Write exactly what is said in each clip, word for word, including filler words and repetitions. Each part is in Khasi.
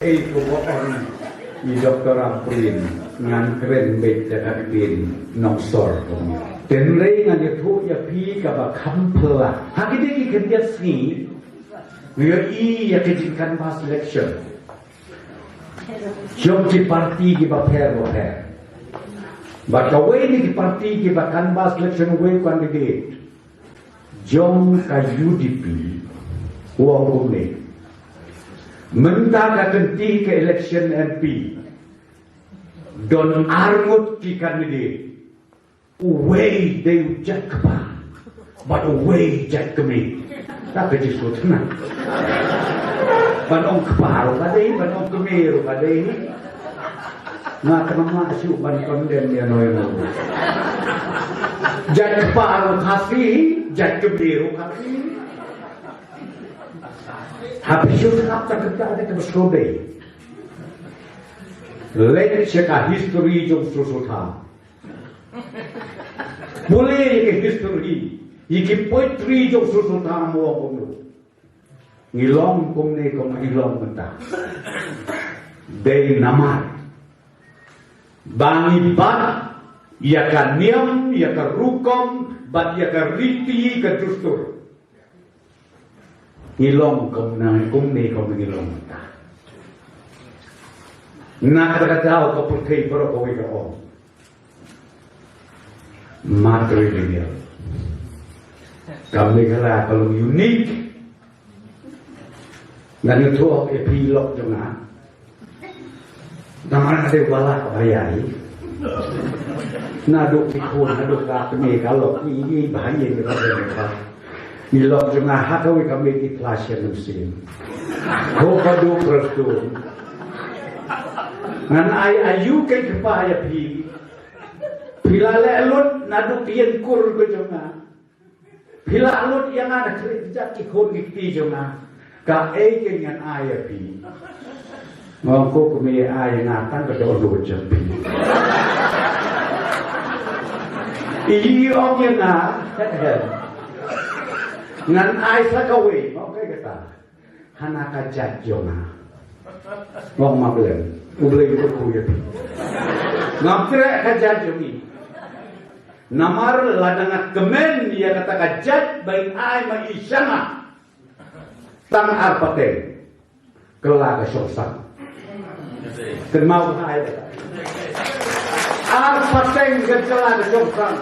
Ei, kumba ong i Doktor Ampareen, ngan kren beit da ka ktien nongsor kumne. Hynrei ngan ïathuh ïa phi kaba kham phylla. Ha kine ki khyndiat sngi, ngi ïohi ïa ka jing canvass election jong ki party kiba pher bapher. Bad kawei na ki party kiba canvass election uwei u candidate jong ka U D P u ong kumne: Mynta ka kynti ka election M P, don arngut ki candidate. Uwei dei u jait kpa bad uwei jait kmie. Ta ka jingsngewtynnat. Ban ong kpa ruh ka dei, ban ong kmie ruh ka dei. Nga tang ma shu ban condemn ïa noi mo. Jait kpa ruh Khasi, jait kmie ruh Khasi. Haba shu sngap ta kata dei kaba sngewdei. Leit sha ka history jong Soso Tham. Pule ïa ka history, ïa ki poetry jong Soso Tham u ong kumno. Ngi long kumne kumba ngi long mynta. Dei namar ba ngi bat ïa ka niam, ïa ka rukom, bad ïa ka riti ka dustur. Ngi long kumne, kumne kumba ngi long mynta. Na kata ka daw ka pyrthei baroh kawei ka ong matrilineal. Ka Meghalaya ka long unique. Ngan ïathuh ïa phi lok jong nga. Namar nga dei u balang ba ïai. Naduh ki khun, naduh ka kmie ka lok, i, i, ba ïai, ba ïai, ba. Ngi lok jong nga ha kawei ka mei ki flash ïa mynsiem. Ko ka duh Prestone. Ngan ai aïu kei kpa ïa phi. Phi la leh lut naduh ki ïing kur ka jong nga. Phi la lut ïa nga na khlieh kjat ki khun ki kti jong nga. Kaei keiñ ngan ai ïa phi? Nga ong ko kmie, ai ïa nga tang ka dohnud jong phi. I ong ïa nga, ngan ai sa kawei, nga ong kaei kata? Ha na ka jait jong nga. Nga ong ma Blei, U Blei u kyrkhu ïa phi. Ngam treh ka jait jong ngi. Namar lada nga kmen ïa kata ka jait ba in ai ma i sha nga, tang ar pateng kylla ka shongsang. Kynmaw ka ai. Ar pateng ka kylla ka shongsang.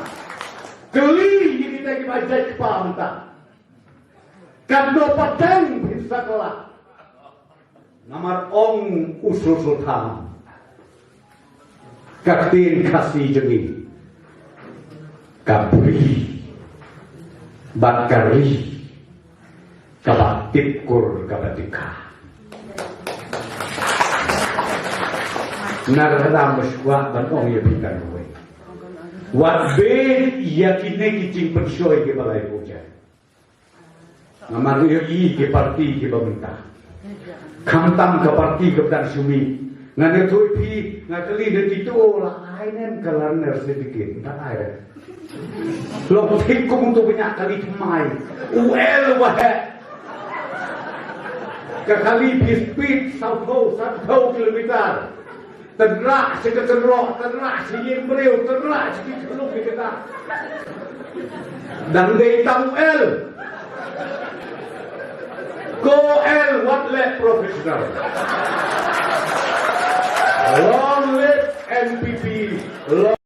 Kylli ïa kita kiba jait kpa mynta. Katno pateng phin sa kylla? Namar ong u Soso Tham, ka ktien Khasi jong ngi, ka bri bad ka ri kaba tip kur kaba tip kha. Na ka daw ba shuwa ban ong ïa phi kawei. Wat beh ïa kine ki jingpynshoi kiba lai pyrshah. Namar ïohi ki parti kiba mynta. Khamtam ka parti kaba dang shu mih. Ngan ïathuh ïa phi, nga kylli na kito la ai ne em ka learner certificate, ta ai re. Long thik kum to bniah kali thymmai. U el u ba heh. Ka kali phi speed saw phew, saw phew kilometer. Tynrah sha ka kynroh, tynrah sha ïing briew, tynrah sha ki khyllung ki kynta. Dang dei tang u el. Ko el wat leh professional. Long live N P P, long